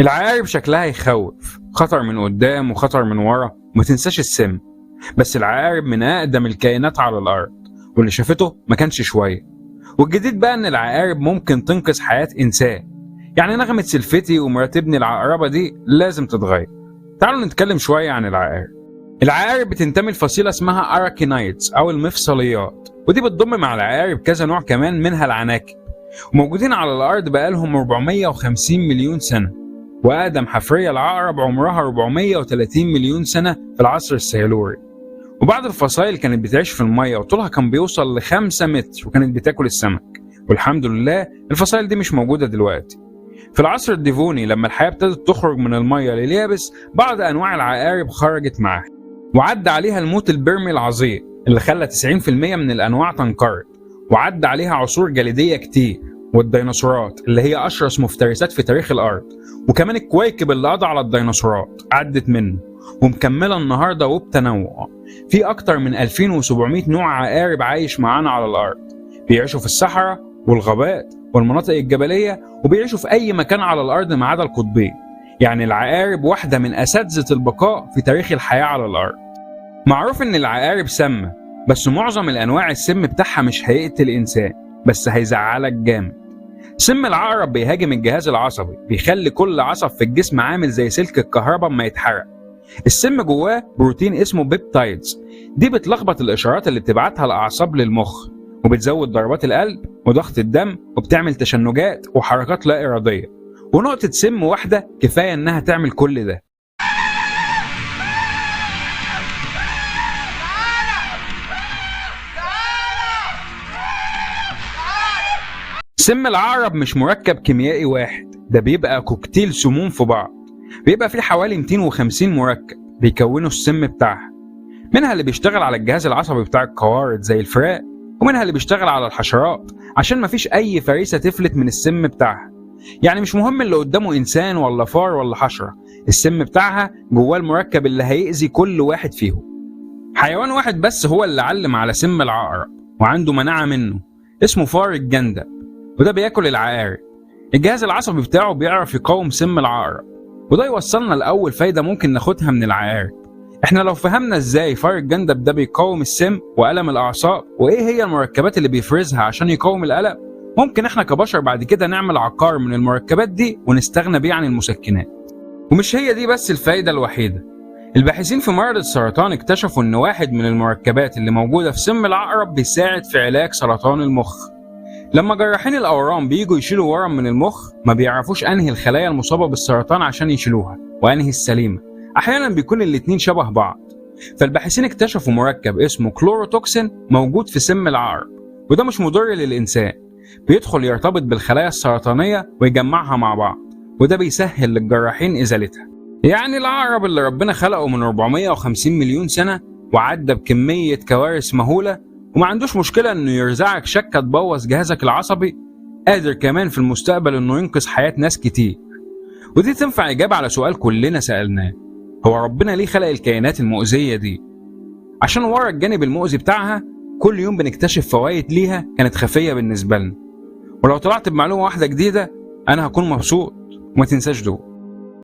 العقارب شكلها يخوف، خطر من قدام وخطر من ورا، وما تنساش السم. بس العقارب من أقدم الكائنات على الأرض، واللي شافته ما كانش شوية. والجديد بقى إن العقارب ممكن تنقذ حياة إنسان. يعني نغمة سلفتي ومرات ابني العقربة دي لازم تتغير. تعالوا نتكلم شوية عن العقارب. العقارب بتنتمي لفصيلة اسمها أراكينايدز أو المفصليات، ودي بتضم مع العقارب كذا نوع كمان منها العناكب، وموجودين على الأرض بقالهم 450 مليون سنة. وأقدم حفرية العقرب عمرها 430 مليون سنة في العصر السيلوري. وبعض الفصائل كانت بتعيش في المية وطولها كان بيوصل ل5 متر وكانت بتاكل السمك، والحمد لله الفصائل دي مش موجودة دلوقتي. في العصر الديفوني لما الحياة ابتدت تخرج من المية لليابس، بعض أنواع العقارب خرجت معاها، وعدى عليها الموت البرمي العظيم اللي خلى 90% من الأنواع تنقرض، وعدى عليها عصور جليدية كتير، والديناصورات اللي هي أشرس مفترسات في تاريخ الأرض، وكمان الكويكب اللي قضى على الديناصورات عدت منه ومكملة النهاردة وبتنوع. في أكتر من 2700 نوع عقارب عايش معانا على الأرض، بيعيشوا في الصحراء والغابات والمناطق الجبلية، وبيعيشوا في أي مكان على الأرض ما عدا القطبين. يعني العقارب واحدة من أساتذة البقاء في تاريخ الحياة على الأرض. معروف إن العقارب سامة، بس معظم الأنواع السم بتاعها مش هيقتل إنسان، بس هيزعلك جامد. سم العقرب بيهاجم الجهاز العصبي، بيخلي كل عصب في الجسم عامل زي سلك الكهرباء ما يتحرق. السم جواه بروتين اسمه peptides، دي بتلخبط الإشارات اللي بتبعتها الأعصاب للمخ، وبتزود ضربات القلب وضغط الدم، وبتعمل تشنجات وحركات لا إرادية. ونقطة سم واحدة كفاية إنها تعمل كل ده. سم العقرب مش مركب كيميائي واحد، ده بيبقى كوكتيل سموم في بعض، بيبقى فيه حوالي 250 مركب بيكونوا السم بتاعها. منها اللي بيشتغل على الجهاز العصبي بتاع القوارض زي الفراخ، ومنها اللي بيشتغل على الحشرات عشان مفيش أي فريسة تفلت من السم بتاعها. يعني مش مهم اللي قدامه إنسان ولا فار ولا حشرة، السم بتاعها جواه المركب اللي هيأذي كل واحد فيهم. حيوان واحد بس هو اللي علم على سم العقرب وعنده مناعة منه، اسمه فار الجندب، وده بياكل العقارب. الجهاز العصبي بتاعه بيعرف يقاوم سم العقرب، وده يوصلنا لأول فايدة ممكن ناخدها من العقارب. احنا لو فهمنا ازاي فار الجندب ده بيقاوم السم وألم الأعصاب، وايه هي المركبات اللي بيفرزها عشان يقاوم الألم، ممكن احنا كبشر بعد كده نعمل عقار من المركبات دي ونستغنى بيه عن المسكنات. ومش هي دي بس الفايدة الوحيدة. الباحثين في مرض السرطان اكتشفوا ان واحد من المركبات اللي موجودة في سم العقرب بيساعد في علاج سرطان المخ. لما جراحين الأورام بييجوا يشيلوا ورم من المخ، ما بيعرفوش أنهي الخلايا المصابة بالسرطان عشان يشيلوها وأنهي السليمة، أحيانا بيكون الاتنين شبه بعض. فالباحثين اكتشفوا مركب اسمه كلوروتوكسين موجود في سم العقرب، وده مش مضر للإنسان، بيدخل يرتبط بالخلايا السرطانية ويجمعها مع بعض، وده بيسهل للجراحين إزالتها. يعني العقرب اللي ربنا خلقه من 450 مليون سنة وعدى بكمية كوارث مهولة، وما عندوش مشكلة انه يرزعك شكة تبوظ جهازك العصبي، قادر كمان في المستقبل انه ينقذ حياة ناس كتير. ودي تنفع إجابة على سؤال كلنا سألناه، هو ربنا ليه خلق الكائنات المؤذية دي؟ عشان ورا الجانب المؤذي بتاعها كل يوم بنكتشف فوائد ليها كانت خفية بالنسبة لنا. ولو طلعت بمعلومة واحدة جديدة أنا هكون مبسوط، وما تنساش دول.